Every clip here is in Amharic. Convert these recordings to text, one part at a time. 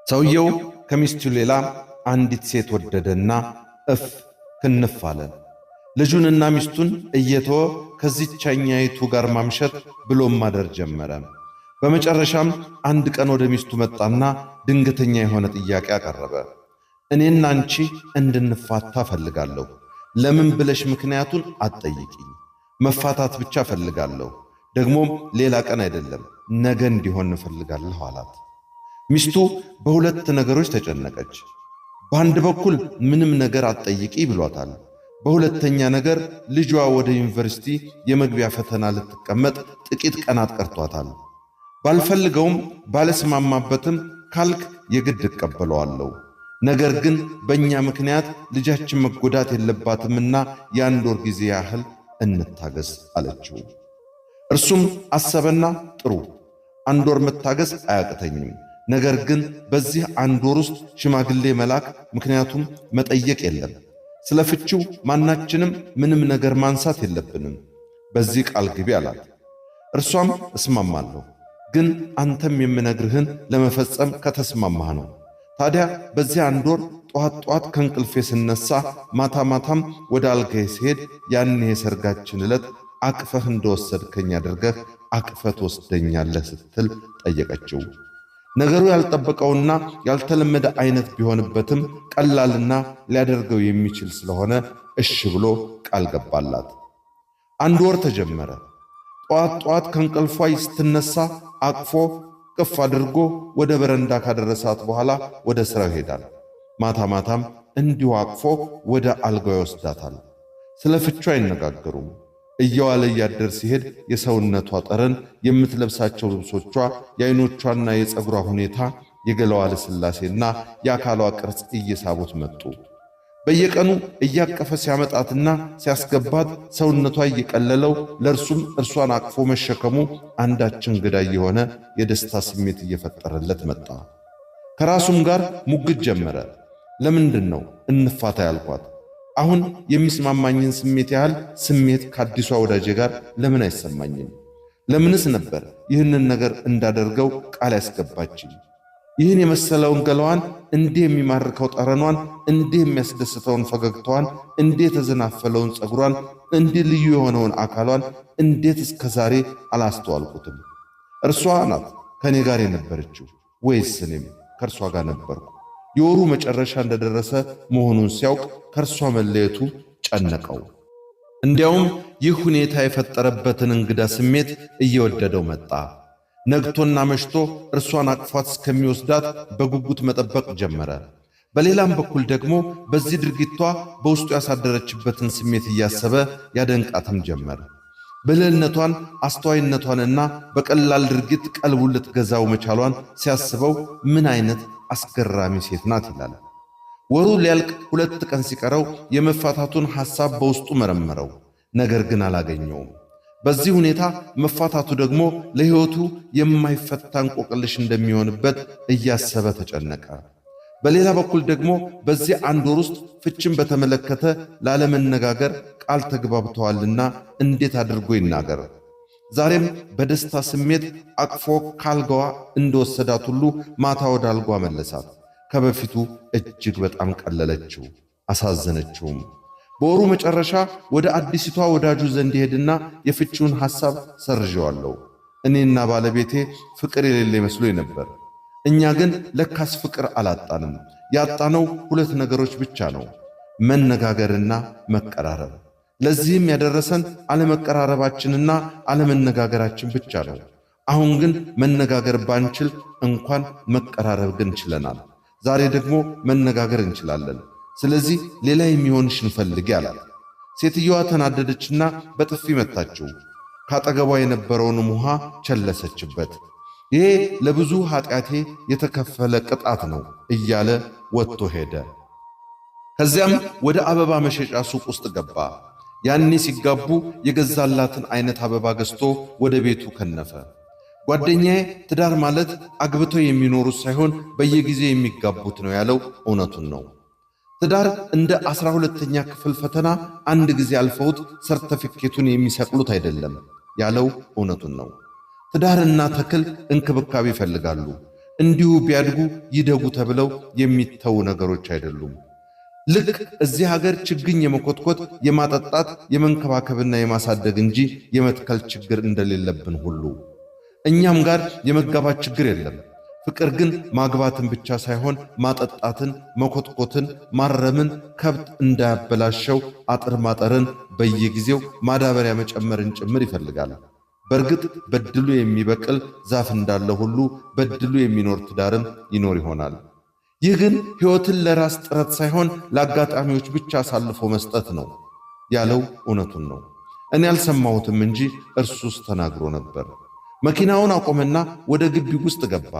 ሰውየው ከሚስቱ ሌላ አንዲት ሴት ወደደና እፍ ክንፍ አለ። ልጁንና ሚስቱን እየተወ ከዚቻኛይቱ ጋር ማምሸት ብሎም ማደር ጀመረ። በመጨረሻም አንድ ቀን ወደ ሚስቱ መጣና ድንገተኛ የሆነ ጥያቄ አቀረበ። እኔና አንቺ እንድንፋታ እፈልጋለሁ። ለምን ብለሽ ምክንያቱን አትጠይቂኝ። መፋታት ብቻ እፈልጋለሁ። ደግሞም ሌላ ቀን አይደለም፣ ነገ እንዲሆን እፈልጋለሁ አላት። ሚስቱ በሁለት ነገሮች ተጨነቀች። በአንድ በኩል ምንም ነገር አትጠይቂ ብሏታል። በሁለተኛ ነገር ልጇ ወደ ዩኒቨርሲቲ የመግቢያ ፈተና ልትቀመጥ ጥቂት ቀናት ቀርቷታል። ባልፈልገውም ባልስማማበትም ካልክ የግድ እቀበለዋለሁ። ነገር ግን በእኛ ምክንያት ልጃችን መጎዳት የለባትምና የአንድ ወር ጊዜ ያህል እንታገስ አለችው። እርሱም አሰበና ጥሩ፣ አንድ ወር መታገስ አያቅተኝም። ነገር ግን በዚህ አንድ ወር ውስጥ ሽማግሌ መላክ ምክንያቱም መጠየቅ የለም። ስለ ፍቺው ማናችንም ምንም ነገር ማንሳት የለብንም። በዚህ ቃል ግቢ አላት። እርሷም እስማማለሁ፣ ግን አንተም የምነግርህን ለመፈጸም ከተስማማህ ነው። ታዲያ በዚህ አንድ ወር ጧት ጧት ከእንቅልፌ ስነሳ፣ ማታ ማታም ወደ አልጋዬ ስሄድ ያኔ የሰርጋችን ዕለት አቅፈህ እንደወሰድከኝ አድርገህ አቅፈህ ትወስደኛለህ ስትል ጠየቀችው። ነገሩ ያልጠበቀውና ያልተለመደ አይነት ቢሆንበትም ቀላልና ሊያደርገው የሚችል ስለሆነ እሺ ብሎ ቃል ገባላት። አንድ ወር ተጀመረ። ጧት ጧት ከእንቅልፏ ስትነሳ አቅፎ ቅፍ አድርጎ ወደ በረንዳ ካደረሳት በኋላ ወደ ሥራው ይሄዳል። ማታ ማታም እንዲሁ አቅፎ ወደ አልጋው ይወስዳታል። ስለ ፍቹ አይነጋገሩም። እየዋለ እያደር ሲሄድ የሰውነቷ ጠረን፣ የምትለብሳቸው ልብሶቿ፣ የዓይኖቿና የፀጉሯ ሁኔታ፣ የገላዋ ልስላሴና የአካሏ ቅርጽ እየሳቡት መጡ። በየቀኑ እያቀፈ ሲያመጣትና ሲያስገባት ሰውነቷ እየቀለለው ለእርሱም እርሷን አቅፎ መሸከሙ አንዳች እንግዳ የሆነ የደስታ ስሜት እየፈጠረለት መጣ። ከራሱም ጋር ሙግት ጀመረ። ለምንድን ነው እንፋታ ያልኳት? አሁን የሚስማማኝን ስሜት ያህል ስሜት ከአዲሷ ወዳጄ ጋር ለምን አይሰማኝም? ለምንስ ነበር ይህንን ነገር እንዳደርገው ቃል ያስገባችኝ? ይህን የመሰለውን ገላዋን፣ እንዲህ የሚማርከው ጠረኗን፣ እንዲህ የሚያስደስተውን ፈገግታዋን፣ እንዲህ የተዘናፈለውን ፀጉሯን፣ እንዲህ ልዩ የሆነውን አካሏን እንዴት እስከ ዛሬ አላስተዋልኩትም? እርሷ ናት ከእኔ ጋር የነበረችው ወይስ እኔም ከእርሷ ጋር ነበርኩ? የወሩ መጨረሻ እንደደረሰ መሆኑን ሲያውቅ ከእርሷ መለየቱ ጨነቀው። እንዲያውም ይህ ሁኔታ የፈጠረበትን እንግዳ ስሜት እየወደደው መጣ። ነግቶና መሽቶ እርሷን አቅፏት እስከሚወስዳት በጉጉት መጠበቅ ጀመረ። በሌላም በኩል ደግሞ በዚህ ድርጊቷ በውስጡ ያሳደረችበትን ስሜት እያሰበ ያደንቃትም ጀመር። ብልህነቷን፣ አስተዋይነቷንና በቀላል ድርጊት ቀልቡን ልትገዛው መቻሏን ሲያስበው ምን አይነት አስገራሚ ሴት ናት ይላል። ወሩ ሊያልቅ 2 ቀን ሲቀረው የመፋታቱን ሐሳብ በውስጡ መረመረው። ነገር ግን አላገኘውም። በዚህ ሁኔታ መፋታቱ ደግሞ ለሕይወቱ የማይፈታ እንቆቅልሽ እንደሚሆንበት እያሰበ ተጨነቀ። በሌላ በኩል ደግሞ በዚህ አንድ ወር ውስጥ ፍችን በተመለከተ ላለመነጋገር ቃል ተግባብተዋልና እንዴት አድርጎ ይናገር? ዛሬም በደስታ ስሜት አቅፎ ካልጋዋ እንደወሰዳት ሁሉ ማታ ወደ አልጓ መለሳት። ከበፊቱ እጅግ በጣም ቀለለችው፣ አሳዘነችውም። በወሩ መጨረሻ ወደ አዲሲቷ ወዳጁ ዘንድ ይሄድና የፍቺውን ሐሳብ ሰርዤዋለሁ። እኔና ባለቤቴ ፍቅር የሌለ ይመስሎኝ ነበር። እኛ ግን ለካስ ፍቅር አላጣንም። ያጣነው ሁለት ነገሮች ብቻ ነው፣ መነጋገርና መቀራረብ። ለዚህም ያደረሰን አለመቀራረባችንና አለመነጋገራችን ብቻ ነው። አሁን ግን መነጋገር ባንችል እንኳን መቀራረብ ግን ችለናል። ዛሬ ደግሞ መነጋገር እንችላለን። ስለዚህ ሌላ የሚሆንሽን ፈልጊ አላት። ሴትየዋ ተናደደችና በጥፊ መታችው። ካጠገቧ የነበረውንም ውሃ ቸለሰችበት። ይሄ ለብዙ ኃጢአቴ የተከፈለ ቅጣት ነው እያለ ወጥቶ ሄደ። ከዚያም ወደ አበባ መሸጫ ሱቅ ውስጥ ገባ። ያኔ ሲጋቡ የገዛላትን አይነት አበባ ገዝቶ ወደ ቤቱ ከነፈ። ጓደኛዬ ትዳር ማለት አግብተው የሚኖሩት ሳይሆን በየጊዜው የሚጋቡት ነው ያለው እውነቱን ነው። ትዳር እንደ 12ኛ ክፍል ፈተና አንድ ጊዜ አልፈውት ሰርተፊኬቱን የሚሰቅሉት አይደለም ያለው እውነቱን ነው። ትዳርና ተክል እንክብካቤ ይፈልጋሉ። እንዲሁ ቢያድጉ ይደጉ ተብለው የሚተዉ ነገሮች አይደሉም። ልክ እዚህ ሀገር ችግኝ የመኮትኮት፣ የማጠጣት፣ የመንከባከብና የማሳደግ እንጂ የመትከል ችግር እንደሌለብን ሁሉ እኛም ጋር የመጋባት ችግር የለም። ፍቅር ግን ማግባትን ብቻ ሳይሆን ማጠጣትን፣ መኮትኮትን፣ ማረምን፣ ከብት እንዳያበላሸው አጥር ማጠርን፣ በየጊዜው ማዳበሪያ መጨመርን ጭምር ይፈልጋል። በእርግጥ በድሉ የሚበቅል ዛፍ እንዳለ ሁሉ በድሉ የሚኖር ትዳርም ይኖር ይሆናል። ይህ ግን ሕይወትን ለራስ ጥረት ሳይሆን ለአጋጣሚዎች ብቻ አሳልፎ መስጠት ነው ያለው እውነቱን ነው። እኔ አልሰማሁትም እንጂ እርሱስ ተናግሮ ነበር። መኪናውን አቆመና ወደ ግቢው ውስጥ ገባ።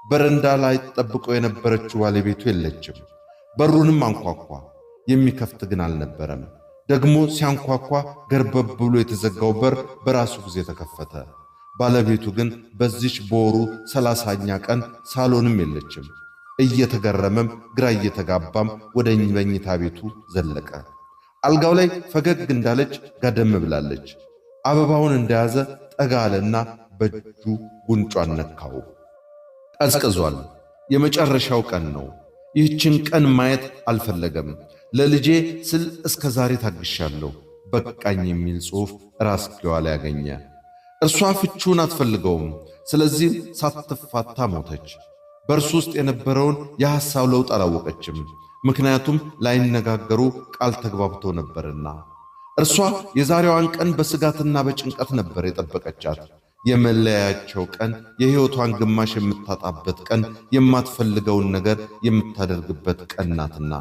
በረንዳ ላይ ጠብቀው የነበረችው ባለቤቱ የለችም። በሩንም አንኳኳ፣ የሚከፍት ግን አልነበረም። ደግሞ ሲያንኳኳ ገርበብ ብሎ የተዘጋው በር በራሱ ጊዜ ተከፈተ። ባለቤቱ ግን በዚች በወሩ 30ኛ ቀን ሳሎንም የለችም። እየተገረመም ግራ እየተጋባም ወደ መኝታ ቤቱ ዘለቀ። አልጋው ላይ ፈገግ እንዳለች ጋደም ብላለች። አበባውን እንደያዘ ጠጋ አለና በእጁ ጉንጯን ነካው። ቀዝቅዟል። የመጨረሻው ቀን ነው። ይህችን ቀን ማየት አልፈለገም። ለልጄ ስል እስከ ዛሬ ታግሻለሁ፣ በቃኝ የሚል ጽሑፍ ራስጌዋ ላይ ያገኘ። እርሷ ፍቹን አትፈልገውም። ስለዚህም ሳትፋታ ሞተች። በእርሱ ውስጥ የነበረውን የሐሳብ ለውጥ አላወቀችም። ምክንያቱም ላይነጋገሩ ቃል ተግባብተው ነበርና። እርሷ የዛሬዋን ቀን በስጋትና በጭንቀት ነበር የጠበቀቻት። የመለያያቸው ቀን፣ የሕይወቷን ግማሽ የምታጣበት ቀን፣ የማትፈልገውን ነገር የምታደርግበት ቀን ናትና።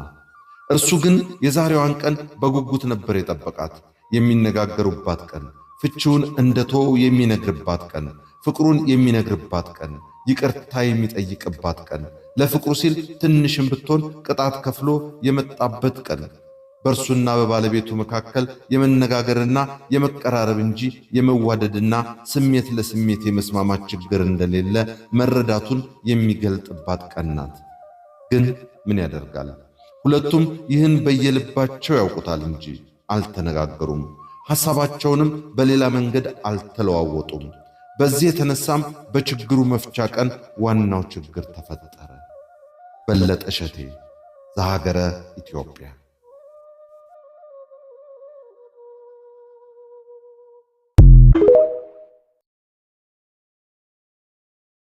እርሱ ግን የዛሬዋን ቀን በጉጉት ነበር የጠበቃት። የሚነጋገሩባት ቀን፣ ፍቺውን እንደተወው የሚነግርባት ቀን፣ ፍቅሩን የሚነግርባት ቀን፣ ይቅርታ የሚጠይቅባት ቀን፣ ለፍቅሩ ሲል ትንሽም ብትሆን ቅጣት ከፍሎ የመጣበት ቀን፣ በእርሱና በባለቤቱ መካከል የመነጋገርና የመቀራረብ እንጂ የመዋደድና ስሜት ለስሜት የመስማማት ችግር እንደሌለ መረዳቱን የሚገልጥባት ቀን ናት። ግን ምን ያደርጋል፣ ሁለቱም ይህን በየልባቸው ያውቁታል እንጂ አልተነጋገሩም። ሐሳባቸውንም በሌላ መንገድ አልተለዋወጡም። በዚህ የተነሳም በችግሩ መፍቻ ቀን ዋናው ችግር ተፈጠረ። በለጠ እሸቴ፣ ዘሀገረ ኢትዮጵያ።